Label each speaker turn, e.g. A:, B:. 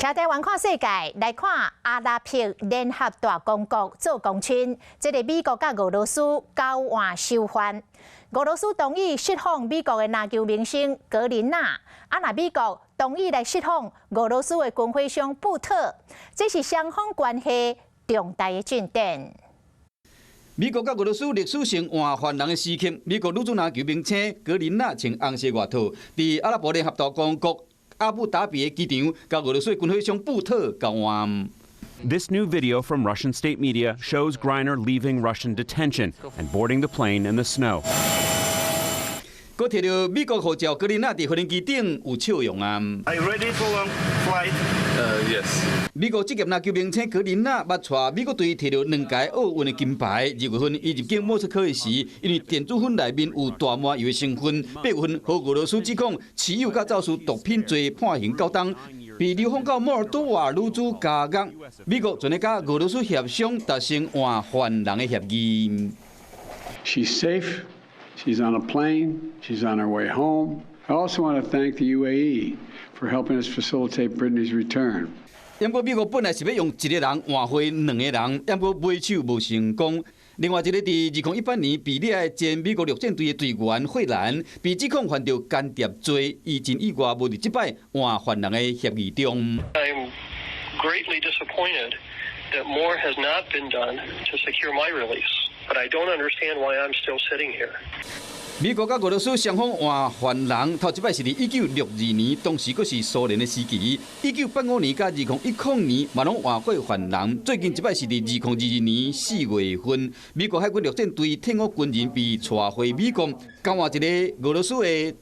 A: 徛台灣看世界，來看阿拉伯聯合大公國做公親，這个美國佮俄羅斯交換囚犯，俄羅斯同意釋放美國的籃球明星格林納，啊若美國同意來釋放俄羅斯的軍火商布特，這是雙方關係重大的進展。
B: 美國佮俄羅斯歷史性換犯人的時刻，美國女子籃球明星格林納穿紅色外套，佇阿拉伯聯合大公國阿布達比的機場，佮俄羅斯軍火商布特交換。
C: This new video from Russian state media shows Griner leaving Russian detention and boarding the plane in the snow.
B: 閣提著美國護照，格林納佇飛機頂有笑容啊。
D: Are you ready for long flight?
E: Yes.
B: 美國職業籃球明星格林納捌帶美國隊提著兩屆奧運的金牌。2月份，伊入境莫斯科的時，因為電子粉內面有大麻油的成分，8月份予俄羅斯指控持有佮走私毒品罪判刑九冬，被流放到摩爾多瓦女子監獄。美國正咧佮俄羅斯協商達成換犯人的協議。
F: She's safe. She's on a plane. She's on her way home. I also want to thank the UAE for helping us facilitate Brittney's return.
B: 不過美國本來是欲用一个人換回兩个人，毋過買手無成功。另外一个佇2018年被掠的前美國陸戰隊的隊員惠蘭，被指控犯著間諜罪，伊真意外無佇這擺換犯人的協議中。
G: I'm greatly disappointed that more has not been done to secure my release, but I don't understand why I'm still sitting here.
B: 美國佮俄羅斯雙方換犯人，頭一擺是佇1962年，當時閣是蘇聯的時期。1985年佮2010年嘛攏換過犯人，最近一擺是佇2022年4月份，美國海軍陸戰隊退伍軍人被帶回美國，交換一个俄羅斯的